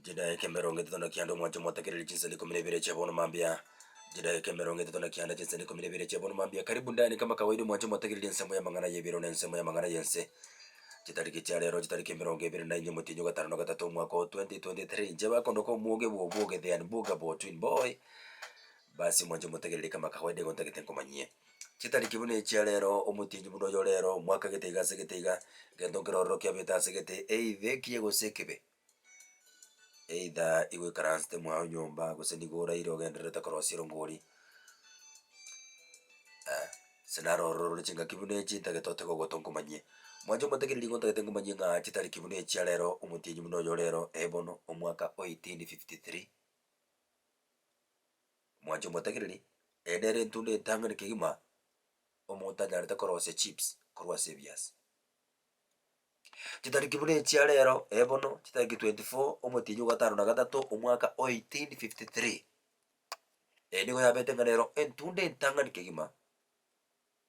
Chidaeka emerongo etato na kianda omwancho omotegereri chinsani ikomi na ibere chia bono mambia. Chidaeka emerongo etato na kianda chinsani ikomi na ibere chia bono mambia. Karibu ndani kama kawaida omwancho omotegereri ensemo y'amang'ana y'ebiro na ensemo y'amang'ana y'ense. Chitariki chia rero chitariki emerongo ebere na inye omotienyi o gatano na gatato omwaka o 2023. Inche bakondoka omwoge bwa obwoge the unbugable twin boy. Basi omwancho omotegereri kama kawaida igo ntagete nkomanyie. Chitariki buna echia rero, omotienyi buna oyo rero, omwaka gete iga ase gete iga, egento nkere ororo kiabete ase gete, either ekiya gose ekebe. Either igoikaransete mwao nyomba gose nigo oraire ogendererete korosia erongori, ase naro ororo rore chingaki buna echi ntagete otege ogoto nkomanyie. Mwanche omotegereri igo ntagete nkomanyie ng'a chitariki buna echia rero, omotienyi buna oyo rero, eh bono, omwaka o 1853. Mwanche omotegereri, eye nere entunda entang'ani kegima omonto anyarete korosia chips korwa ase ebiasi. Chitariki buna echia rero, ee bono, chitariki 24 omotienyi o gatano na gatato omwaka o 1853, eye nigo yabete ng'a nero entunda entang'ani kegima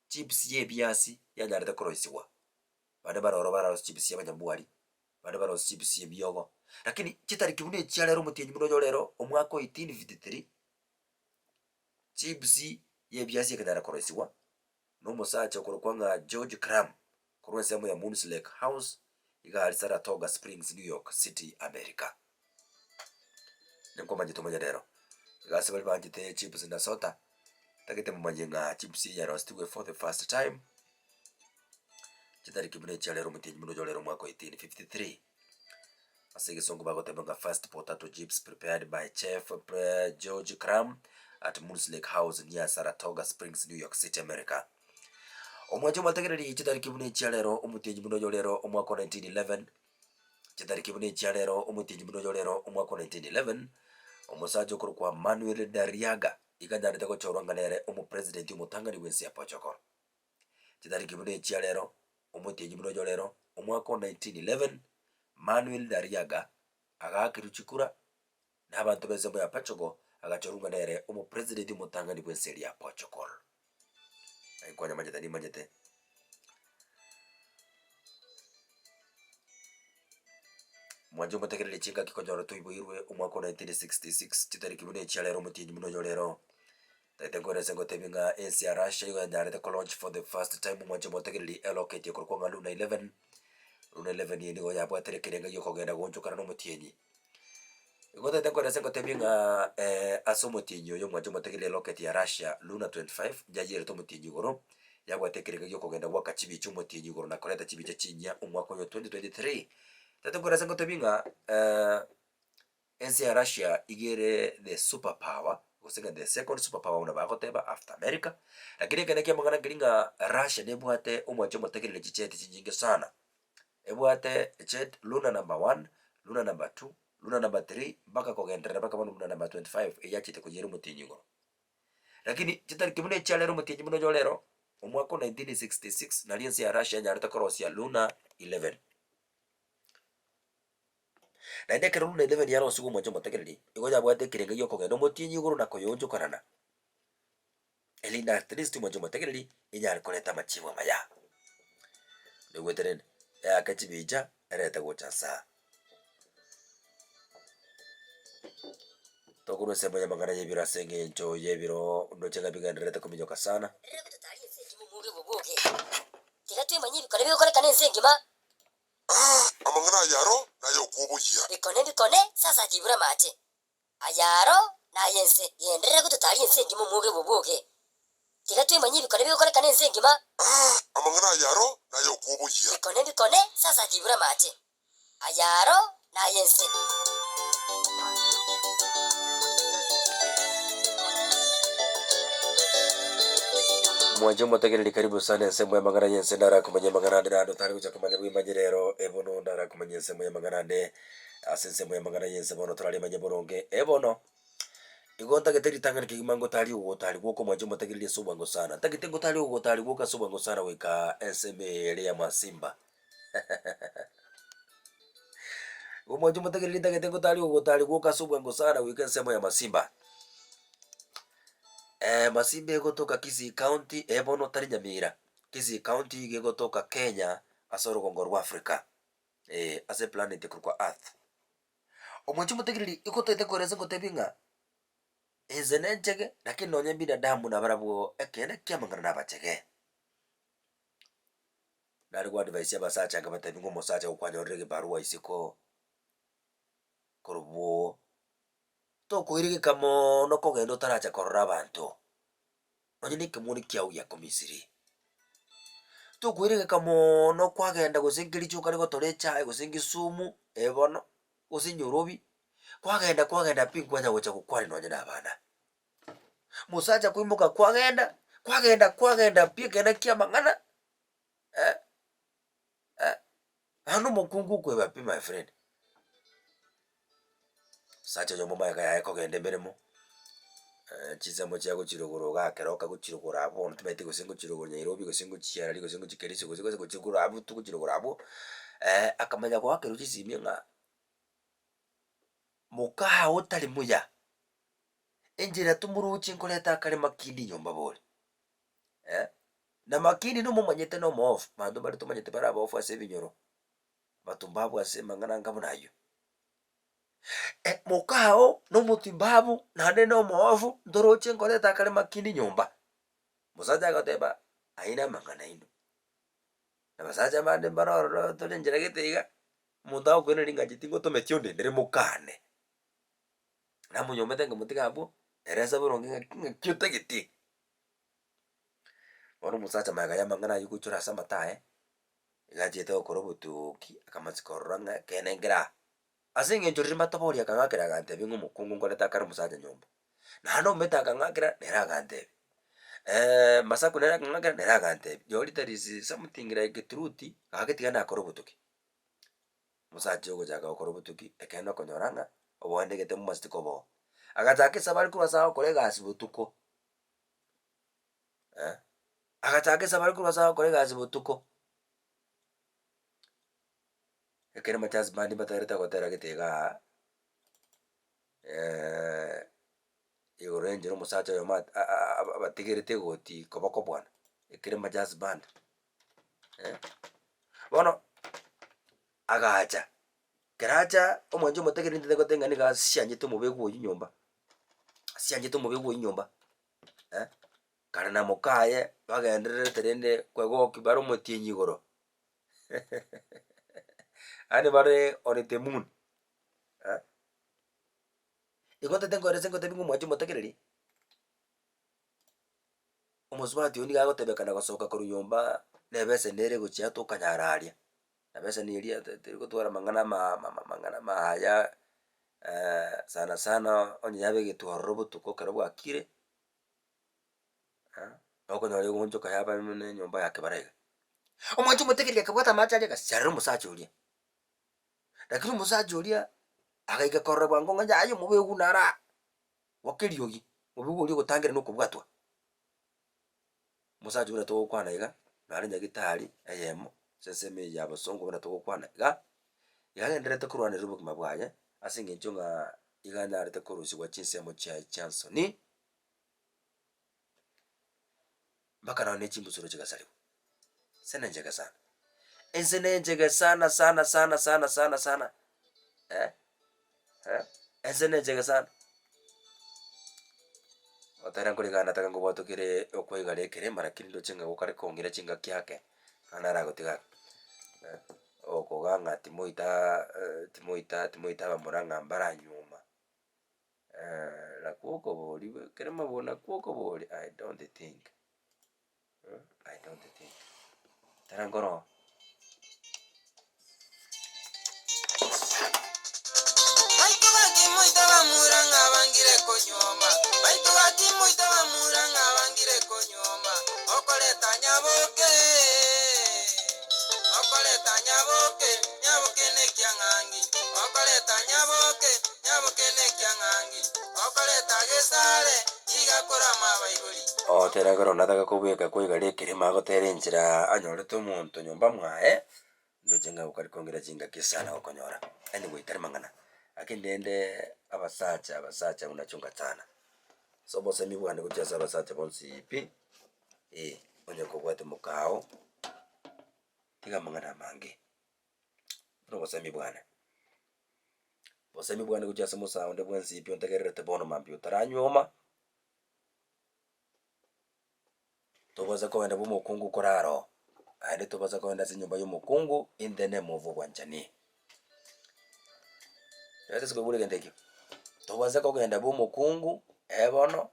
chips ya ebiasi yanyarete koroisigwa. Bande baroro bararosie chips chia abanyabwari, bande barosie chips chia ebiogo, lakini chitariki buna echia rero omotienyi buna oyo rero omwaka o 1853, chips ya ebiasi ekanyara koroisigwa na omosacha okorokwa ng'a George Crum korwa ensemo ya Moon's Lake House iga aria Saratoga Springs, New York City, America. Ninkomanyete omanye rero, iga ase baria banchete chips na soda, ntagete momanye ng'a chips eye yarositigwe for the first time, chitariki buna echia rero omotienyi buna oyo rero omwaka o 1853. Ase egesongo bagoteba ng'a first potato chips prepared by Chef George Crum at Moon's Lake House near Saratoga Springs, New York City, America. Omwancho omotegereri chitariki buna echia rero omotienyi buna oyo rero omwaka o 1911 chitariki buna echia rero omotienyi buna oyo rero omwaka o 1911 omosacha okorokwa Manuel Dariaga iga anyarete gochorwa ng'a nere omopresident omotang'ani bw'ense ya Portugal. Chitariki buna echia rero omotienyi buna oyo rero omwaka o 1911 Manuel Dariaga agaakerwa chikura na abanto b'ensemo ya Portugal agachorwa ng'a nere omopresident omotang'ani bw'ense eria ya Portugal. Aye kwanyamanyete nimanyete. Mwanche omotegerere chingaki konyora toiboirwe omwaka o 1966 chitariki buna echia rero omotienyi buna oyo rero. Tagete nkoerese ngotebi ng'a ense ya Russia igo yanyarete ko launch for the first time mwanche omotegereri erocket ekorokwa ng'a Luna 11. Luna 11 eye nigo yabwatire ekerenga giokogenda goonchokana na omotienyi. Igo ntagete nkoerese ngotebie ng'a ase omotienyi oyo omwanche omotegereri erocket ya Russia Luna 25 yayierete omotienyi igoro, yabwate ekerenga giokogenda goaka chibicha omotienyi igoro na koreta chibicha chinyia omwaka oyo 2023. Ntagete nkoerese ngotebie ng'a ense ya Russia iga ere the super power gose ng'a the second super power buna bagoteba after America, lakini ekende kia amang'ana nkeri ng'a Russia nebwate omwancho omotegereri chicheti chinyinge sana. Ebwate jet luna number one, luna number two, luna number three, mpaka kogenderera mpaka bono luna number 25 eyio achete koyera omotienyi igoro. Lakini chitariki buna echia rero omotienyi buna oyo rero, omwaka o 1966 nario ense ya Russia yanyarete korosia luna 11. Naende ekero luna 11 yarosigwe omwancho omotegereri, igo yabwate ekerengo giokogenda omotienyi igoro na koyoonchokanana. Erinde at least omochie omotegereri enyare koreta amachibu amaya. Noigwete rende? Eake chibicha erete gocha nsaa. Tokorwa ensemo y'amang'ana y'ebiro ase eng'encho y'ebiro ndoche ng'a bigendererete kominyoka sana. Tiga twemanyie ebikone bigokorekana ense engima. Amang'ana aya aro nay'okwoboyia. Bikone mbikone, sasa tibura amache. Ayaro nay'ense, genderera gototaria ense engima omwoge bw'obwoge. Tiga twemanyie ebikone bigokorekana ense engima. Amang'ana ayaro nay'okwoboyia. Bikone mbikone, sasa tibura amache. Ayaro nay'ense. Mwanche omotegereri karibu sana ensemo y'amang'ana y'ense ndarakomanya amang'ana ande naende otari gocha komanya bwemanye rero ebono ndarakomanya ensemo y'amang'ana ande. Ase ensemo y'amang'ana y'ense bono toraremanye boronge, ee bono, igo ntagete ritang'ani kegima ngotari ogotari gwoka omwanche omotegereri ase obwango sana. Ntagete ngotari ogotari gwoka ase obwango sana goika ensemo ere y'amasimba. Omwanche omotegereri ntagete ngotari ogotari gwoka ase obwango sana goika ensemo y'amasimba. Masimba egotoka Kisii County, ee bono tari Nyamira, Kisii County iga egotoka Kenya ase orogongo rwa Africa. Ee, ase eplaneti ekorokwa Earth. Omochie omotegereri igo otagete koeresa ngotebi ng'a ense nenchege lakini nonye binadamu nabarabwo ekeene ki'amang'ana nabachege. Nare go advise abasacha nkabatebi ng'a omosacha gokwanyorire egebarua isiko korwa bwoo, tokoiregeka moono kogenda otaracha korora abanto, nonye na ekemoni kiago giakomisiri. Tokoiregeka moono kwagenda gose nkericho okare gotora echae gose nkisumu eh bono, gose nyorobi, kwagenda kwagenda pi nkwanya gocha gokwania nonye na abana. Mosacha koimoka kwagenda, kwagenda kwagenda pi ekenda kia amang'ana eh, eh, naende omokungu okoeba pi my friend. Omosacha oyomo magega yaye kogenda emeremo, chinsemo chia gochia rogoro igaa keroka gochia rogoro abwo bono timanyeti gose ngochia rogoro Nairobi gose ngochia Arari gose ngochia Kericho gose gose gochia rogoro abwo tu gochia rogoro abwo, akamanya goakerwa chisimi ng'a mokao tari muya, enchera tomoroche nkoreta akare makindi nyomba bori eh, na makindi nomomanyete na omoofu, abanto mbare tomanyete bare abaofu ase ebinyoro, abatumbabu ase amang'ana anga buna ayio. Mokao na omotimbabu naende na omoofu ntoroche nkoreta akare makindi nyomba. Omosacha agoteba ayio na amang'ana aino. Abasacha bande mbare ororo tore enchera gete iga, omonto agokoiraneria ng'a inche tingotometi ondendere mokane. Namonyomete nkamotiga abwo, ere ase boronge ng'aki ng'aki otagete. Bono omosacha magega ya amang'ana aywo gochora ase amato aye, iga achiete gokora obotuki, akamanya korora ng'a ekeene nkere aa. Ase eng'encho riria matobori akang'akera agantebia ng'a omokungu nkorete akare omosacha nyomba. Naende omete akang'akera, nere agantebia masaku nere akang'akera nere agantebia, rirorio there is something like truth, gaki tiga nakore obotuki. Omosacha ogochaka gokora obotuki, ekeene okonyora ng'a oboendegete momoseti koboo. Agachaka esabari korwa ase agokora egasi botuko, eh, agachaka esabari korwa ase agokora egasi botuko. Ekero machasi bande mbaterete gotera gete igaa igoro enchera omosacha oyomo a- a- a- abatigerete egoti koboko bwana, ekere machasi band. Bono agacha, ekero acha omwanchi omotegereri nintete goteba ng'a nigo asianchete omobegu oywo nyomba, asianchete omobegu oywo nyomba eh, kare na mokaye bagendererete rende kwegokia bare omotienyi igoro yaani bare on the moon eh. Igo ntete nkoerese ngotebi ng'a omwanchi omotegereri. Omosubati oyio nigo agotebekana gosoka korwa nyomba na ebeseni ere gochia tokanyara aria, na ebeseni eria teri gotwara amang'ana ama amang'ana amaya sana sana onye yabegetwe ororo botuko ekero bwakire, okonyora egoonchoka yaba buna enyomba ya kebara iga. Omwanchi omotegereri akabwata amache aria agasiarera omosacha oria, lakini omosacha oria agaika korora bwango ng'a yaya omobegu naro aa. Goka eriogi, obobe oria ogotangera nokobwatwa. Omosacha buna togokwana iga, nare nyagetari eyemo, ase ensemo eye ya bosongo buna togokwana iga, iga agendererete korwanerera obogima bwaye, ase eng'encho ng'a iga anyarete korusigwa chinsemo chiaye chia nsoni, mpaka nonye ne chimbusuro chigasarigwa. Ense nenchege sana, ense nenchege sana sana sana sana sana sana eh, eh, ense nenchege sana. Otari nkorigana nataka nkobwatokere okoigara ekerema lakini ndoche ng'a gokare kong'ira chingaki ake, ng'a naragotiga ake eh, okoga ng'a timoita timoita timoita abamura ng'a mbaranyuoma nakwo okobori ekerema bono nakwo okobori I don't think. I don't think. Tara nkoro. Baito gaki moito bamura ng'a bangire konyuoma Baito gaki moito bamura ng'a bangire konyuoma Okoreta nyaboke Okoreta nyaboke nyaboke nekiang'angi Okoreta nyaboke nyaboke nekiang'angi Okoreta gesare Iga korama abaibori. Ogotera ekero nataka kobweka koigara ekerima agotera enchera anyorete omonto nyomba mwaye, ndoche ng'a gokari kong'ira chingaki sana gokonyora. Anyway tari mang'ana, lakini rende abasacha abasacha buna chunga sana. Ase obosemi bwane gochia ase abasacha bonsi pi, eh, onye kobwate mokao, tiga amang'ana amange, buna obosemi bwane. Bosemi bwane gochia ase omosae onde bwensi pi ontegererete bono mambia otaranyuoma, tobasa kogenda bwa omokungu korara oo, naende tobasa kogenda ase enyomba ya omokungu in the name of obwanchani. Ase koigwa egento ekio, tobasa kogenda bwa omokungu eh bono,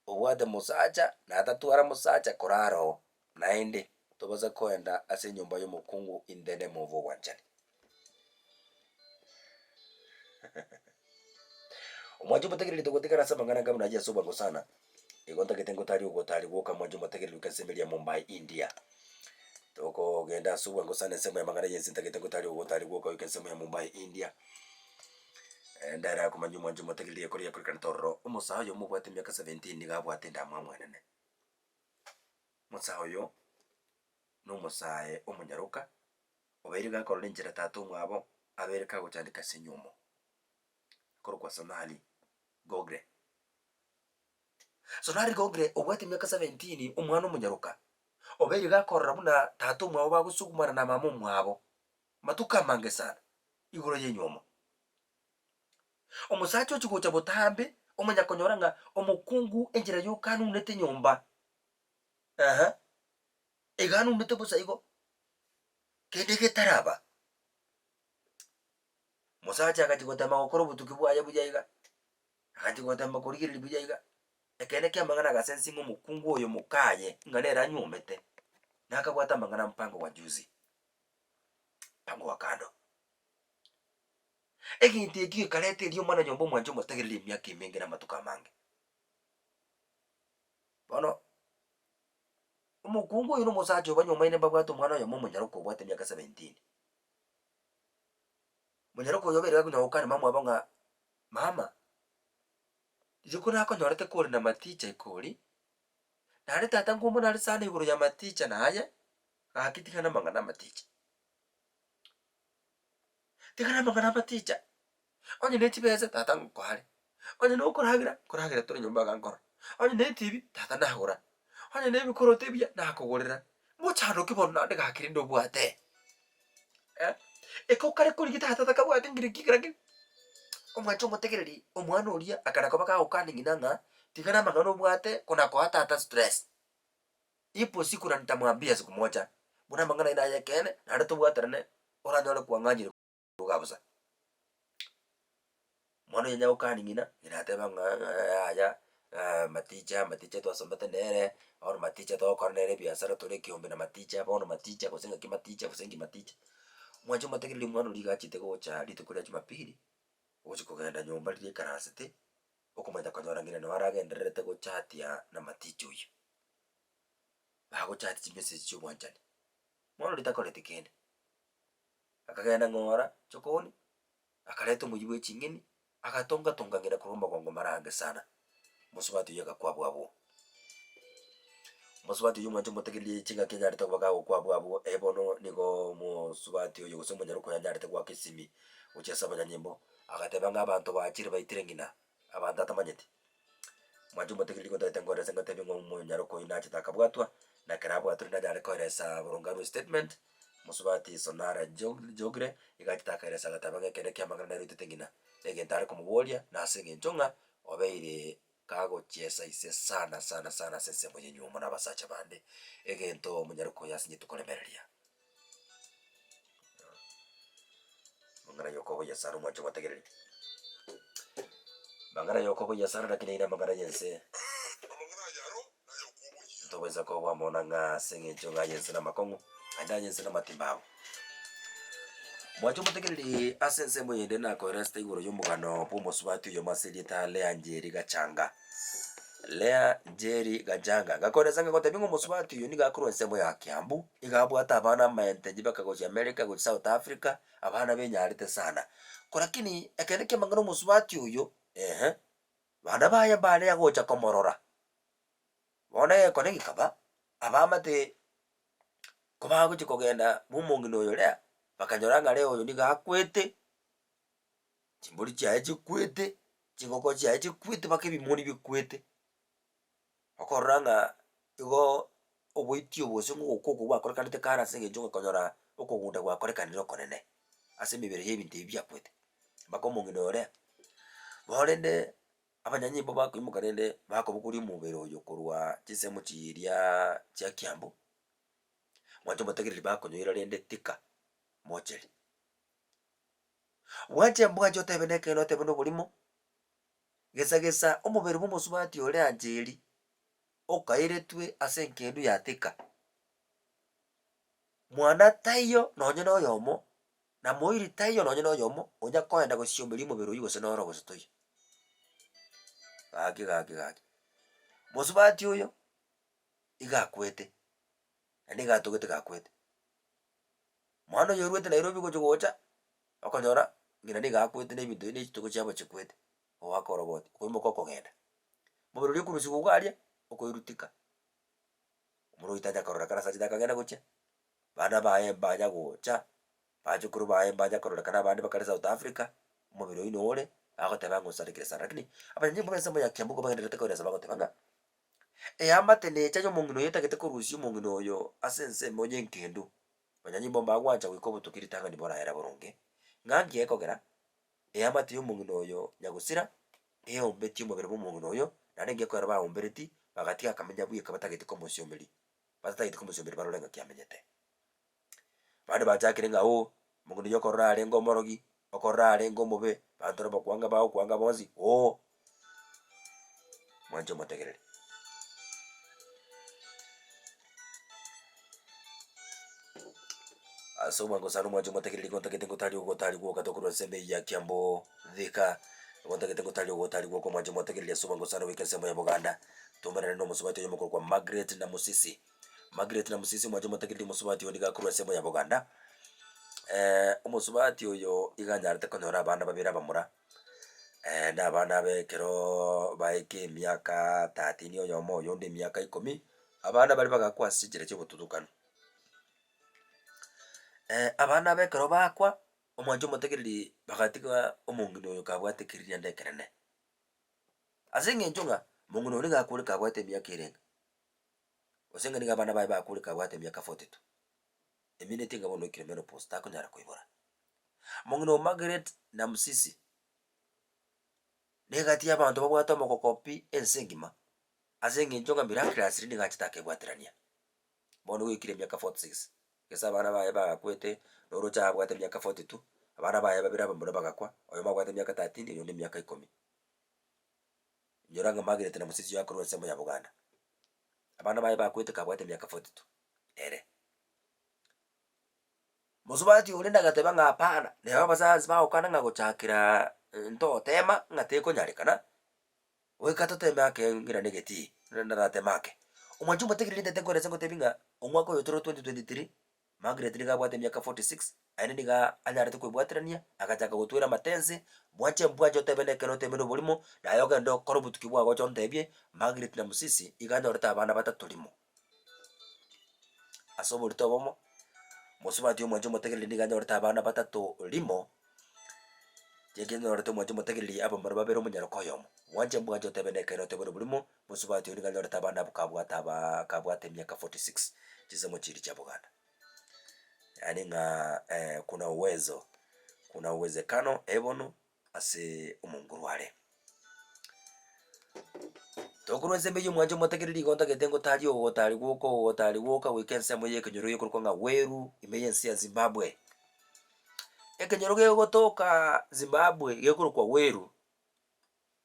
obwate mosacha na atatwara mosacha korara oo, naende tobasa kogenda ase enyomba ya omokungu in the name of obwanchani. Omwancho omotegereri togotigara ase amang'ana anga buna ayio ase obwango sana, igo ntagete ngotarie ogotari gwoka mwancho omotegereri goika ensemo eria ya Mumbai, India. Tokogenda ase obwango sana ensemo y'amang'ana y'ense ntagete ngotarie ogotari gwoka goika ensemo ya Mumbai, India. Ndare akomanya omwancho omotegereri ekori yakorekanete ororo, omosae oyomo obwate emiaka 17 nigo abwate endamwamu enene. Omosae oyo, na omosae omonyaroka, obeire gakorora enchera tata omwabo abeire kagochandeka ase enyiomo, akorokwa Sonali Gogre. Sonali Gogre obwate emiaka 17, omwana omonyaroka, obeire gakorora buna tata omwabo bagosugumana na mama omwabo, matuko amange sana, igoro y'enyiomo. Omosacha ochia gocha botambe, omanya konyora ng'a omokungu enchera yoka anunete nyomba, eeh, iga anunete bosa igo, kende getaraba. Omosacha agachia gotema gokora obotuki bwaye buya iga, agachia gotema korigereria buya iga, ekeene kia amang'ana agasensi ng'a omokungu oyo mokaye ng'a nere anywomete, nakabwate amang'ana mpango wa juzi, mpango wa kando. Egento ekio gekareta erio omwana nyomba omwanche omotegereri emiaka emenge na amatuko amange. Bono, omokungu oyo na omosacha oyo banyomaine mbabwate omwana oyomo omonyaroka obwate emiaka 17. Monyaroka oyo obeire gakonya gokana mamwabo ng'a mama, rituko nakonyorete kore na maticha ikori, naende tata nkomona are sana igoro ya maticha naye, gaki tigana amang'ana amaticha. Tigana amang'ana amaticha, onye ne chibesa tata ngokoa are, onye na okoragera, nkoragera tore nyomba iga nkorora, onye na etibi tata nagora, onye na ebikoroto ebiya nakogorera, mochando ki bono naende gaki rende obwate eh, eke okare korigia tata takabwati ng'ina ki kera ki, omwanche omotegereri omwana oria akana koba kagokana ng'ina ng'a tigana amang'ana obwate kona koa tata stress. Ipo siku na nitamwambia siku moja, buna amang'ana aino ay'ekeene, naende tobwaterane, oranyore kwang'anyire iga bosa. Omwana oyo nyagokani ng'ina, ng'ina ateba ng'a yaya maticha maticha twasomete nere, bono maticha togokora nere ebiasara tore ekiombe na maticha, bono maticha gose ng'aki maticha gose nki maticha. Mwanche motegereri omwana oria iga achete gocha rituko ria jumapili, ogochi kogenda nyomba riria aikaransete, okomanya konyora ng'ina noo aragendererete gochatia na maticha oyio. Bagochatia chimessage chi'obwanchani, bono riria takoreti kende. Akagenda ng'ora chokoni, akareta omoyio bwe ching'eni, agatonga tonga ng'ina korwa omogongo mara ange sana, mosubati oyio agakwa abwo abwo. Mosubati oyio omwanche omotegererie chingaki anyarete koba kagokwa abwo abwo, eh bono nigo omosubati oyo gose omonyaroka oyo anyarete goaka esimi gochia ase abanyanyimbo, agateba ng'a abanto bachire baitire ng'ina, abanto atamanyeti. Mwanche omotegereri gotagete nkoerese ngotebi ng'a omonyaroka oyio nachete akabwatwa, na ekero abwatire nanyare koeresa boronge arwe statement, mosubati Sonara Jogre, iga achete akaeresa agateba ng'a ekere kia amang'ana nere oitete ng'ina, na egento are komoboria, na ase eng'encho ng'a obeire kagochiesa ise sana sana sana ase ensemo y'enywomo na abasacha bande, egento omonyaroka oyo asinyete koremereria. Amang'ana y'okoboyia sana omwancho omotegereri. Amang'ana y'okoboyia sana lakini aye namang'ana y'ense. Amang'ana aya aro nay'okoboyia. Tobaisa koboa mono ng'a ase eng'encho ng'a aye ense namakong'u, naende aye ense namatimba abo. Mwanche omotegereri ase ensemo eyende nakoeresete igoro y'omogano bw'omosubati oyomo ase erieta Lea Njeri Gachanga. Lea Njeri Gachanga, ngakoeresa ng'a gotebia ng'a omosubati oyo nigo akorwa ensemo ya Kiambu, iga abwate abana amaentenyi baka gochia America, gochia South Africa, abana benyarete sana. Korakini ekero kiamang'ana omosubati oyo, eeh, bana baye mbare agocha komorora. Bono egekone gekaba, abaamate kobagochia kogenda bwa omong'ina oyo Lea, bakanyora ng'a Lea oyo nigo akwete. Chimbori chiaye chikwete, chingoko chiaye chikwete mpaka ebimoni bikwete, okorora ng'a igo oboiti obo gose ng'ogokwa okwo gwakorekanete kare ase eng'encho ng'a konyora okogunda gwakorekanire okonene ase emebere ya ebinto ebi biakwete. Mpaka omong'ina oria, bono rende abanyanyimbo bakoimoka rende bakobogoria omobere oyo korwa chinsemo chiiriaaa chia kiambu, mwanche omotegereri bakonyoira rende tika mocheri. Bwanche mbwanche otebe na ekeene otebe na oborimo, gesa gesa omobere bwa omosubati ore ancheri, okairetwe ase engendu ya Thika, mwana taiyo nonye na oyomo, na moiri taiyo nonye na oyomo, onya koenda gosiomeria omobere oyio gose noro gose toiyo. Gaki gaki gaki, mosubati oyo, iga akwete, naende iga atogete gakwete. Mwana oyo oruete Nairobi gocha gocha, okonyora ng'ina nigo akwete na ebinto ebi na chitugo chiabo chikwete, ogoaka oroboti, okoimoka okogenda. Mobere oria okorusigwa iga aria, okoirutika, omorwoti tacha kororekana ase achete akagenda gochia, bana baye mbanya gocha, bachokoro baye mbanya kororekana abande bakare South Africa, omobere oyio nore, bagoteba ng'a osarekire sana. Lakini abanyanyimbo ba ensemo ya Kiambu nigo bagendererete koeresa bagoteba ng'a, eamate necha ya omong'ina oyo etagete korusia omong'ina oyo ase ensemo ya enkendu, Abanyanyimbo mbagwancha goika obotuki ritang'ani boraere boronge, ng'a nki gekogera eamate y'omong'ina oyo nyagosira eombetie omobere bw'omong'ina oyo, naende nki gekogera baombereti bagatiga akamenya bweka batageti komosiomeria, batatageti komosiomeria barore ng'aki amenyete. Abande bachakire ng'a oo, omong'ina oyio okorora arenge omorogi, okorora arenge omobe, abanto nabakwanga bagokwanga bonsi, oo. Mwanche omotegerere. Ase omwango sana omwanche omotegereri igo ntagete ngotari ogotari gwoka tokorwa ensemo eyio ya Kiambu Thika, igo ntagete ngotari ogotari gwoka omwanche omotegereri ase omwango sana goika ensemo ya Boganda, toumerane na omosubati oyomo okorokwa Margaret Namusisi. Margaret Namusisi omwanche omotegereri omosubati oyo nigo akorwa ensemo ya Boganda, omosubati oyo iga anyarete konyora abana babere abamura. Na abana abe ekeroooo baika emiaka 13 oyomo oyonde emiaka ikomi, abana baria bagakwa ase chinchera chia obotutukanu. Abana aba ekero bakwa, omwancho omotegereri bagatiga omong'ina oyo kabwate ekerianda ekenene. Ase eng'encho ng'a omong'ina oyo nigo akure kabwate emiaka erenge, gose ng'a nigo abana baye bakure kabwate emiaka 42, emineti ng'a bono oikire menopause takonyara koibora. Mong'ina o Margaret Namusisi, negati y'abanto babwate omogoko pi ense engima, ase eng'encho ng'a miraculously nigo achete akebwaterania. Bono goikire emiaka 46, gese abana baye bagakwete, noroche abwate emiaka 42, abana baye babere abamura bagakwa, oyomo abwate emiaka 13, oyonde emiaka ikomi. Inyora ng'a Margaret Namusisi oyo akorwa ensemo ya Boganda, abana baye bakwete kabwate emiaka 42, ere. Mosubati oria nagateba ng'a hapana, neba abasayansi bagokana ng'a gochakera ntotema ng'a tekonyarekana, goika toteme ake ng'ina na egetii, narateme ake. Omwanchi omotegereri rintete nkoerese ngotebi ng'a omwaka oyo tore 2023, Margaret nigo abwate emiaka 46, aende nigo anyarete koebwaterania, agachaka gotwera amatense, bwanche mbwanche otebe na ekero otebe na oborimo, naye ogende okore obotuki bwago oche ontebie, Margaret Namusisi iga anyorete abana batato rimo. Ase oborito obomo, mosubati omwanche omotegereri nigo anyorete abana batato rimo, riaria anyorete omwanche omotegereri abamura babere omonyaroka oyomo. Mwanche mbwanche otebe na ekeene otebe oborimo, mosubati oyio nigo anyorete abana abwo kabwate abaa kabwate emiaka 46, chinsemo chiria chia boganda. Yaani ng'a kuna uwezo, kuna uwezekano ebono. ase omonguru are. Tokorwa ensemo eyio omwancho omotegereri igo ntagete ngotari ogotari gwoka ogotari gwoka goika ensemo ya ekenyoro gekorokwa ng'a Gweru ime y'ense ya Zimbabwe. Ekenyoro gegotoka Zimbabwe gekorokwa Gweru,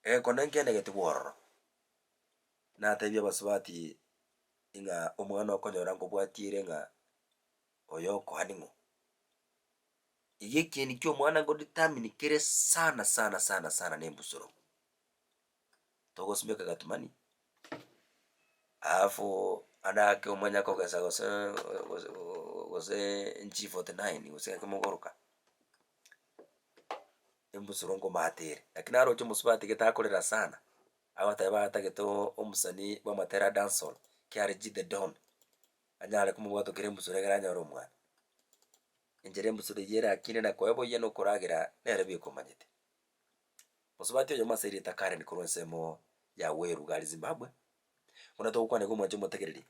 egekone nkenegeti bwororo. Natebia abasubati ng'a omwana okonyora nkobwatiere ng'a oyo okoa ning'o. Iga ekieni ki'omwana ngodetermine kere sana sana sana sana na embusuro. Togosimeka gatumani, alafu ande ake omanye kogesa gose gose gose G49 gose gaki mogoroka, embusuro ngomata ere. Lakini naroche omosubati gete akorera sana, agoteba atagete omosani bwa amatera a dancehall, KRG the Don, anyare komobwata kera embusuro egere anyore omwana. Enchera embusuro eyio erakine na koeboyia na okoragera nere bweka omanyete. Mosubati oyomo ase erieta Karen korwa ensemo ya Gweru gari Zimbabwe, buna togokwana iga omwanche omotegereri,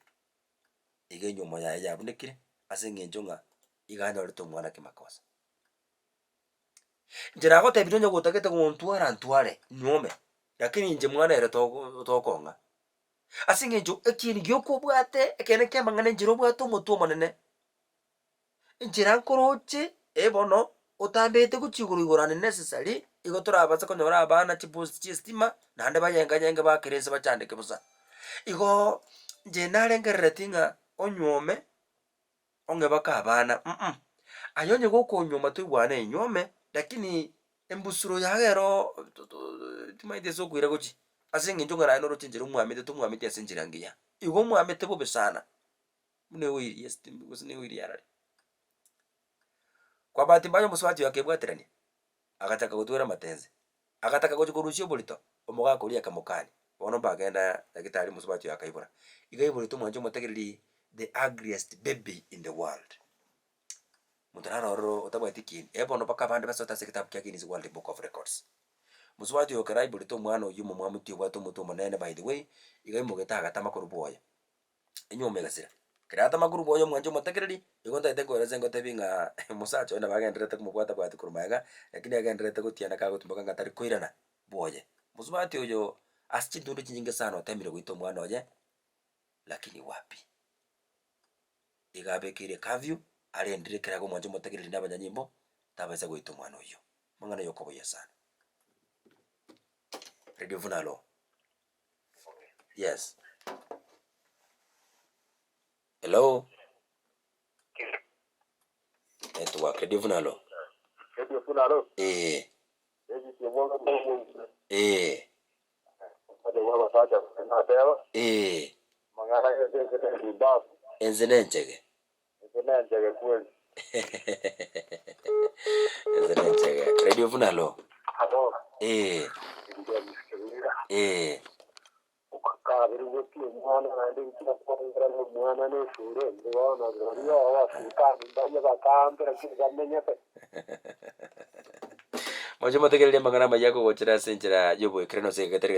iga enywomo yaye yabunekire ase eng'encho ng'a iga anyorete omwana kimakosa. Inche nagotebirie onye gotagete gontwara ntware, nyuome, lakini inche mwana ere togo tokong'a. Ase eng'encho ekieni gioka obwate ekeene kia amang'ana enchera obwate omotwe omonene, enchera nkoroche eh bono otambete gochia igoro igoro unnecessary, igo torabase konyora abana chipost chia estima, naende bayenga yenge bakere ense bachandeke bosa. Igoo inche narengerereti ng'a onyuome. ong'e baka abana mm aye onye gokonyuoma toigwane inyuome lakini embusuro yago ero timanyeti ase okoira gochia ase eng'encho ng'a naye noroche enchera omwamete tomwameti ase enchera engiya, igo omwamete bobe sana buna eoil ya estima gose na eoil yarari. Kwa bahati mbaya omosubati oyo akebwaterania, agachaka gotwera amatense. Agataka gochia korusia oborito, omogaka oria akamokania. Bono mbagenda nyagetari omosubati oyo akaibora. Iga aiborete omwancha omotegereri the ugliest baby in the world. Monto naro ororo otabwati kieni, eh bono mpaka abande basoete ase egetabu kia Guinness World Book of Records. Mosubati oyo ekero aiborete omwana oyio omomwamu ti obwate omotwe omonene by the way, iga aimogete agatama korwa bwoye. Enyuomo egasira. Ekero yatama korwa bwoye omwancha omotegereri, igo ntagete nkoerese ngotebi ng'a omosacha oye nabo agendererete komobwata bwati korwa magega, lakini agendererete gotiana kagotumoka ng'a tari koirana bwoye. Mosubati oyo ase chintundu chinyinge sana otemire goita omwana oye, lakini wapi. Iga abekeire curfew, arendire ekero akomwancha omotegereri na abanyanyimbo, tabaisa goita omwana oyio. Amang'ana ya okoboyia sana. Radio Vunalo. Yes. Hello. Network Radio Vunalo. Radio Vunalo. Eh. Eh. Eh. Ense nenchege. Ense nenchege. Radio Vunalo. Eh. Eh. Moche motegereri amang'ana amaya akogochera ase enchera y'oboekeranu ase egetere.